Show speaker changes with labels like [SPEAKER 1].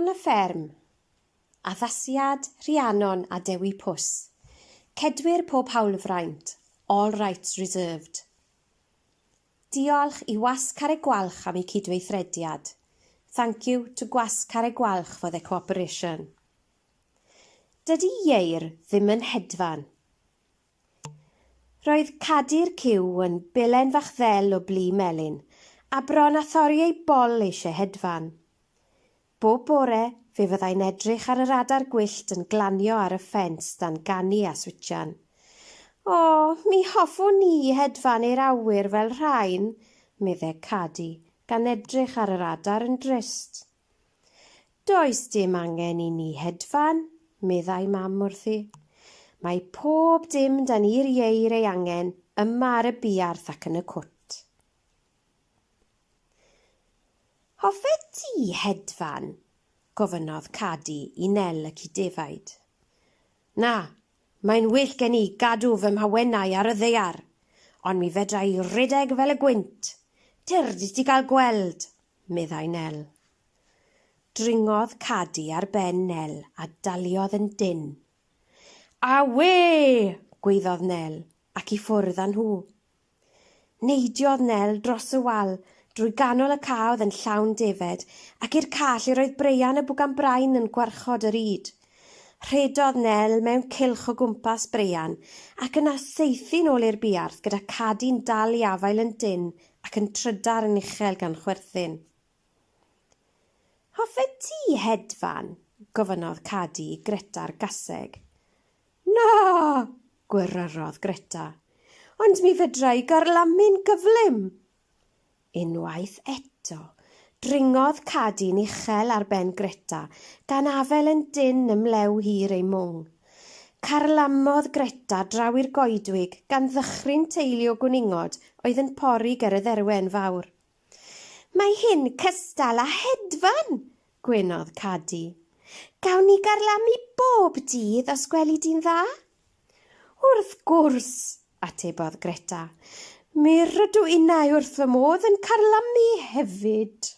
[SPEAKER 1] Straeon y Fferm, Addasiad Rhiannon a Dewi Pws, Cedwir pob hawlfraint, all rights reserved. Diolch i Wasg Carreg Gwalch am eu cydweithrediad. Thank you to Gwasg Carreg Gwalch for their cooperation. Dydy ieir ddim yn hedfan. Roedd Cadi'r cyw yn bilen fach ddel o blu melyn, a bron â thorri ei bol eisiau hedfan. Bob bore, fe fyddai'n edrych ar yr adar gwyllt yn glanio ar y ffens dan ganu a switshian. O, mi hoffwn i hedfan i'r awyr fel rhain, medde Cadi, gan edrych ar yr adar yn drist. Does dim angen i ni hedfan, meddai Mam wrthi. Mae pob dim 'da ni'r ieir ei angen yma ar y buarth ac yn y cwt. Hoffet ti hedfan? gofynnodd Cadi i Nel y ci defaid. Na, mae'n well gen i gadw fy mhawennau ar y ddaear, ond mi fedra i redeg fel y gwynt. Tyrd i ti gael gweld, meddai Nel. Dringodd Cadi ar ben Nel a daliodd yn dynn. Awê! gwaeddodd Nel, ac i ffwrdd â nhw. Neidiodd Nel dros y wal, drwy ganol y ca oedd yn llawn defed, ac i'r ca lle roedd Breian y bwgan brain yn gwarchod yr ŷd. Rhedodd Nel mewn cylch o gwmpas Breian, ac yna saethu'n ôl i'r buarth gyda Cadi'n dal i afael yn dynn ac yn trydar yn uchel gan chwerthin. Hoffet ti hedfan? gofynnodd Cadi i Greta'r gaseg. Na! gweryrodd Greta. Ond mi fedra i garlamu'n gyflym! Unwaith eto, dringodd Cadi'n uchel ar ben Greta, gan afael yn dynn ym mlew hir ei mwng. Carlamodd Greta draw i'r goedwig, gan ddychryn teulu o gwningod oedd yn pori ger y dderwen fawr. Mae hyn cystal â hedfan! gwenodd Cadi. Gawn ni garlamu bob dydd os gweli di'n dda? Wrth gwrs, atebodd Greta. Mi rydw innau wrth fy modd yn carlamu hefyd.